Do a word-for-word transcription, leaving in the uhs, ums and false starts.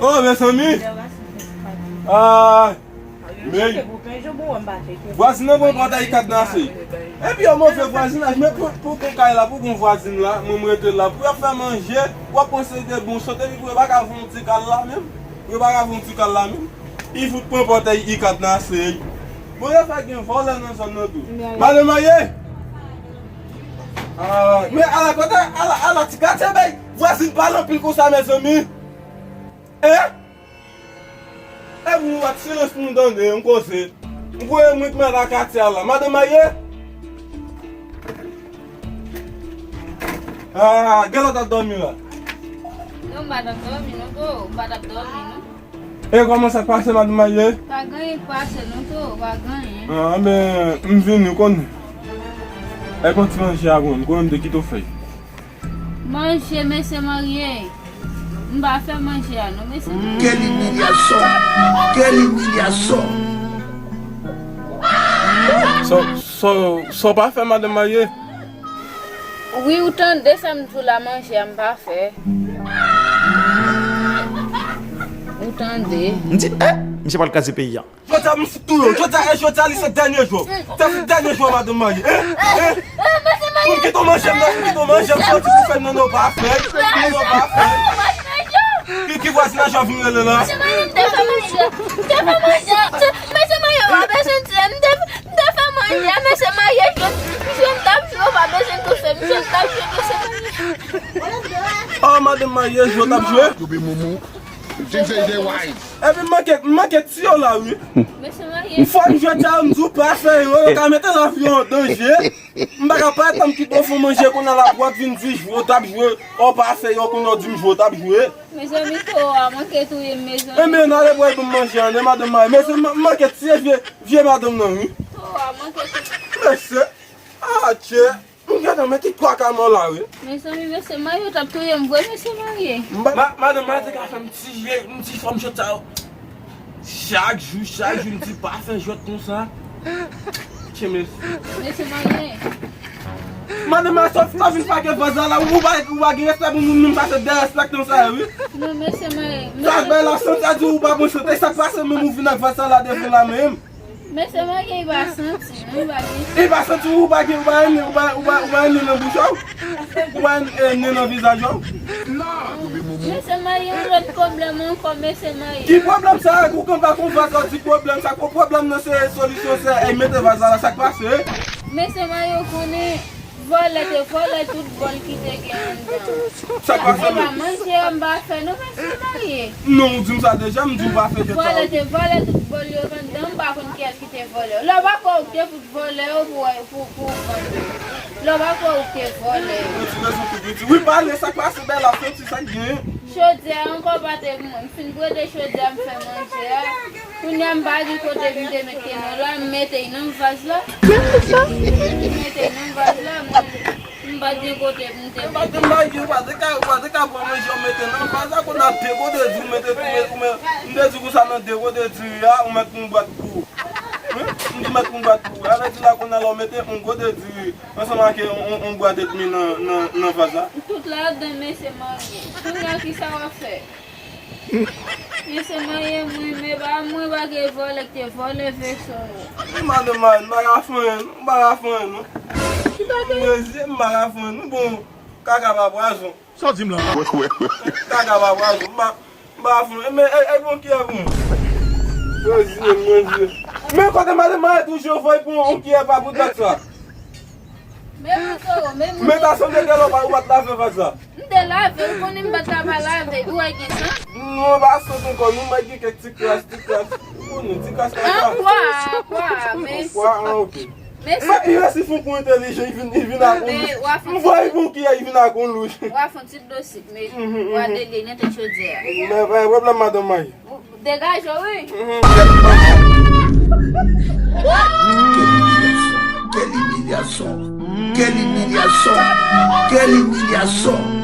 Oh, mezanmi. Ah, men vwazin nan pran pòtay kat nan ase. Epi yon move vwazinaj, men pou, pou gon kay la, pou gon vwazin la, mwen m rete la, pou y ap fè manje, w ap panse de bon sot, epi pou yo pa ka voye yon ti kal la menm. Yo pa ka voye yon ti kal la menm. Li fout pran pòtay kat nan ase. Bon, yo fè gen vòlè nan zòn nan tou. Madan Marye! Ah, men ala kote, ala, ala ti katye bay vwazin pale anpil konsa, mezanmi. Hein? E pou nou bat silans pou nou tande, yon koze. M kwè mwen k mèt a katye a la. Madan Marye? Ah, gen lòt ap dòmi la. Non, m pa t ap dòmi, non, to. M pa t ap dòmi, non. E kòman sa k pase, Madan Marye? Pa gen anyen k pase, non, to. Pa gen anyen. Ah, men, m vini, ou konnen. E pran ti manje a pou mwen, m konnen m te kite w fèy. Manje, mesye Marye. M pa fè manje a, non, mesye Marye. Quelle humiliation! Quelle humiliation! Sa, sa, sa w pa fè, Madan Marye? Wi, ou tande sa m di w la, manje a m pa fè. Ou tande. M di, eh, misye pral kraze peyi a. Jodi a, m fout touye w. Jodi a, e jodi a, li se dènye jou. Se fout dènye jou, Madan Marye. Eh, eh. Pou m kite w manje m nan, pou m kite w manje m, soti pou fè m nan, non, pa fè. Non, pa fè. Ki, ki vwazinaj w ap vin rele la? Mesye Marye, m te fè manje. M te fè manje. Mesye Marye, w ap bezwen di, m te, m te fè manje. Mesye Marye, jwe, jwe m t ap jwe, w pa bezwen touche m. Jwe m t ap jwe, mesye Marye. Oh, Madan Marye, jwe w t ap jwe? Epi m manke, m manke tiye w la, wi. Mesye Marye. Fò m jwe dja, m di w pa fè yo, yo ka mete lavi w an danje. M pa ka pa tann kite w fè manje kounye a la, w ap vin di jwe w t ap jwe, w pa fè yo kounye a w di m jwe w t ap jwe. Mezanmi, to a manke touye m, mezanmi. Enben, n ale bwè ban m manje an, non, Madan Marye. Mesye, m manke tiye vye, vye madanm nan, wi. To a manke touye m. Mesye, ah, tchè. M gentan mete twa ka mò la, wi. Mezanmi, mesye Marye, yo t ap touye m vre, mesye Marye. Ma-, madanm Marye te ka fè m tiye, m ti fòm jwèt sa yo. Chak jou, chak jou, m di pa fè jwèt konsa. Tchè, mesye. Mesye Marye. Madanm Marye, sa, sa vin pake vaz la, ou pa, ou pa gen respè pou moun, moun sa se derespektan sa, wi. Non, mesye Marye. Sa bay la sant, sa di ou pa bon sant, e sa k pase menm ou vin ak vaz sa la devan la menm. Mesye Marye, li pa santi, non, li pa gen. Li pa santi, ou pa gen, ou pa gen, ou pa, ou pa, ou pa gen nen nan bouch ou? Ou pa gen, eh, nen nan vizaj ou? Mesye Marye, yon lòt pwoblèm ankò, mesye Marye. Ki pwoblèm sa? Ou konn pa konn vaz la di pwoblèm sa, ko pwoblèm nan se solisyon, se, eh, mete vaz la, sa k pase? Mesye Marye, ou konnen, vòlè te vòlè tout bòl ki te gen anndan. Sa k pase? E pa manje a m pa fè non, mesye Marye. Non, ou di m sa deja, m di w pa fè jwèt sa. Vòlè te vòlè tout bòl yo anndan, m pa konn kiyès ki te vòlè yo. Lè w pa kwè ou te fout vòlè yo pou, pou, pou vann yo. Lè w pa kwè ou te vòlè yo. Ou di rezon pou di. Wi, pale, sa k pase, Bèla, santi sa k genyen. Chodyè a ankò pa te bon. M fin brode chodyè a, m fè manje a. Kounye a m pa gen kote m te met kenò la, m mete l nan vaz la. M mete l nan vaz la, mwen, m pa t gen kote pou m te mete l. Madanm Marye, ou pa te ka, ou pa te ka pran manje w mete nan vaz la, kounye a de gode di w mete, ou mete, ou mete, m te di konsa nan de gode diri a, ou mete yon bwat pou ou. Wi, m di mete yon bwat pou ou. Avè di la kounye a la ou mete yon gode diri ansanm ak yon, yon, yon bwat edmi nan, nan, nan vaz la. Tout ladan, mesye Marye. Kounye a kisa w ap fè? Mesye Marye, mwen, men pa mwen pa gen vòlè ki te vòlè veso yo. Wi, madanm Marye, m pa ka fè anyen, non. M pa ka fè anyen, non. Ki bagay? Mezye, m pa ka fè anyen, non. Bon, kaka pa pwazon. Sa w di m la? Kaka pa pwazon. M pa, m pa ka fè anyen. Men, e, e, bon, kiyè pou mwen. Mezye, mezye. Men kote madanm Marye toujou voye pou yon kiyè pa pou dat sa. Men pou toro, men moun. Men ta sanble gen lè w pa, ou pa t lave vaz la. M te lave, ou konnen m pa t ka pa lave, ou wè gen san? Non, pa san ankò, non, men gen kèk ti kras, ti kras. Ou konnen, ti kras konsa. An kwa, kwa, men. Kwa, an, ok. Men sa ki resi fon pou entèlijan, li vin, li vin ak yon louch. M voye pou kiyè, li vin ak yon louch. W a fon ti dlo sik, men w a delye nan tèt chodyè a. Men pa gen pwoblèm, madanm Marye. Degaje w, wi. Quelle humiliation! Quelle humiliation! Quelle humiliation! Quelle humiliation!